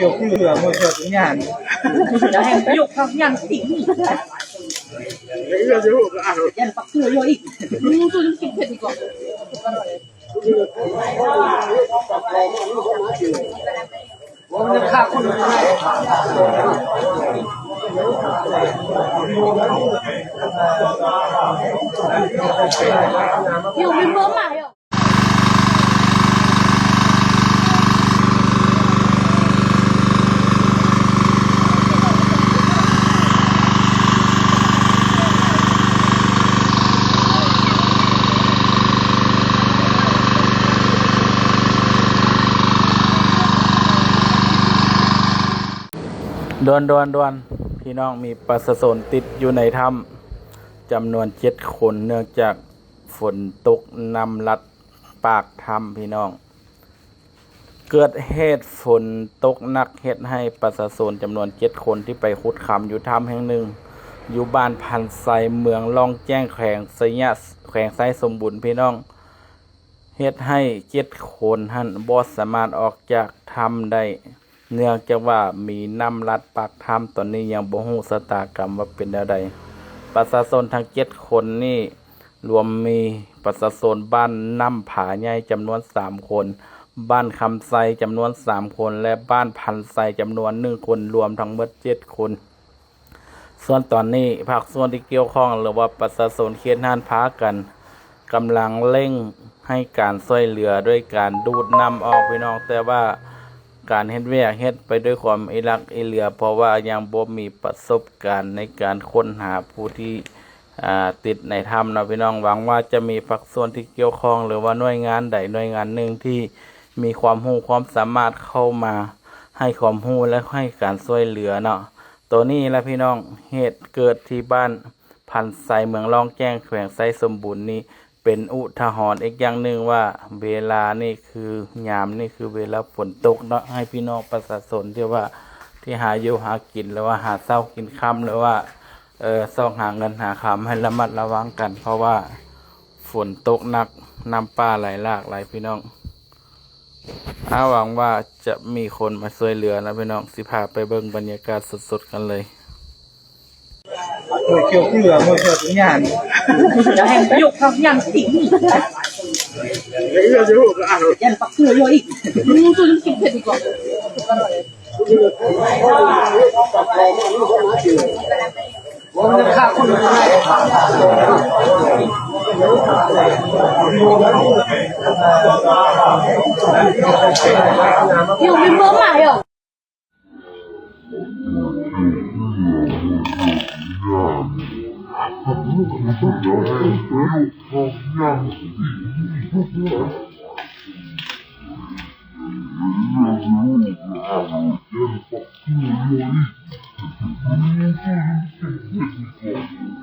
Yo, culo, vamos a soñar. La gente, yo, soñar, sí. Ya no, yo, ah, ya no, yo, y, tú, tú, tú, tú, tú, tú, ດ່ວນໆໆ ພີ່ນ້ອງ, ມີປະຊາຊົນຕິດຢູ່ໃນຖ້ຳຈຳນວນເຈັດຄົນ ເນື່ອງຈາກຝົນຕົກ, ນ້ຳລັດປາກຖ້ຳ ພີ່ນ້ອງ. ເກີດເຫດຝົນຕົກໜັກ ເຮັດໃຫ້ປະຊາຊົນຈຳນວນເຈັດຄົນ ທີ່ໄປຂຸດຄຳຢູ່ຖ້ຳແຫ່ງໜຶ່ງ ຢູ່ບ້ານພັນໄຊ ເມືອງລ່ອງແຈ້ງ ແຂວງໄຊຍະ ແຂວງໄຊສົມບູນ ພີ່ນ້ອງ, ເຮັດໃຫ້ເຈັດຄົນຫັ້ນບໍ່ສາມາດອອກຈາກຖ້ຳໄດ້ ເນື່ອງຈາກວ່າມີນ້ຳລັດປາກຖ້ຳ. ຕອນນີ້ຍັງບໍ່ຮູ້ຊະຕາກຳວ່າເປັນແນວໃດ. ປະຊາຊົນທັງເຈັດຄົນນີ້ ລວມມີປະຊາຊົນບ້ານນ້ຳຜາໃຫຍ່ຈຳນວນສາມຄົນ, ບ້ານຄຳໄຊຈຳນວນສາມຄົນ ແລະ ບ້ານພັນໄຊຈຳນວນໜຶ່ງຄົນ, ລວມທັງໝົດເຈັດຄົນ. ສ່ວນຕອນນີ້ພາກສ່ວນທີ່ກ່ຽວຂ້ອງ ຫຼືວ່າປະຊາຊົນເຂດນັ້ນ ພາກັນກຳລັງເລັ່ງໃຫ້ການຊ່ວຍເຫຼືອດ້ວຍການດູດນ້ຳອອກ ພີ່ນ້ອງ, ແຕ່ວ່າການເຮັດວຽກເຮັດໄປດ້ວຍຄວາມອີຫຼັກອີເຫຼືອ ເພາະວ່າຍັງບໍ່ມີປະສົບການໃນການຄົ້ນຫາຜູ້ທີ່ ອ່າ ຕິດໃນຖ້ຳເນາະ ພີ່ນ້ອງ. ຫວັງວ່າຈະມີພາກສ່ວນທີ່ກ່ຽວຂ້ອງ ຫຼືວ່າໜ່ວຍງານໃດໜ່ວຍງານໜຶ່ງທີ່ມີຄວາມຮູ້ຄວາມສາມາດເຂົ້າມາໃຫ້ຄວາມຮູ້ ແລະ ໃຫ້ການຊ່ວຍເຫຼືອເນາະ. ໂຕນີ້ລະ ພີ່ນ້ອງ, ເຫດເກີດທີ່ບ້ານພັນໄຊ ເມືອງລ່ອງແຈ້ງ ແຂວງໄຊສົມບູນນີ້ ເປັນອຸທາຫອນອີກຢ່າງໜຶ່ງວ່າ ເວລານີ້ຄື ຍາມນີ້ຄືເວລາຝົນຕົກເນາະ, ໃຫ້ພີ່ນ້ອງປະຊາຊົນທີ່ວ່າ ທີ່ຫາຢູ່ຫາກິນ ຫຼືວ່າຫາເຊົ້າກິນຄ່ຳ ຫຼືວ່າ ເອີ ຊອກຫາເງິນຫາຄຳ ໃຫ້ລະມັດລະວັງກັນ ເພາະວ່າຝົນຕົກໜັກ, ນ້ຳປ່າໄຫຼຫຼາກຫຼາຍ ພີ່ນ້ອງ. ອາ ຫວັງວ່າຈະມີຄົນມາຊ່ວຍເຫຼືອນະ ພີ່ນ້ອງ. ຊິພາໄປເບິ່ງບັນຍາກາດສົດໆກັນເລີຍ. Yo, culo, vamos a soñar. La gente, yo, soñar, sí. Ya no, yo, y, tú, tú, tú, tú, tú, tú. ເ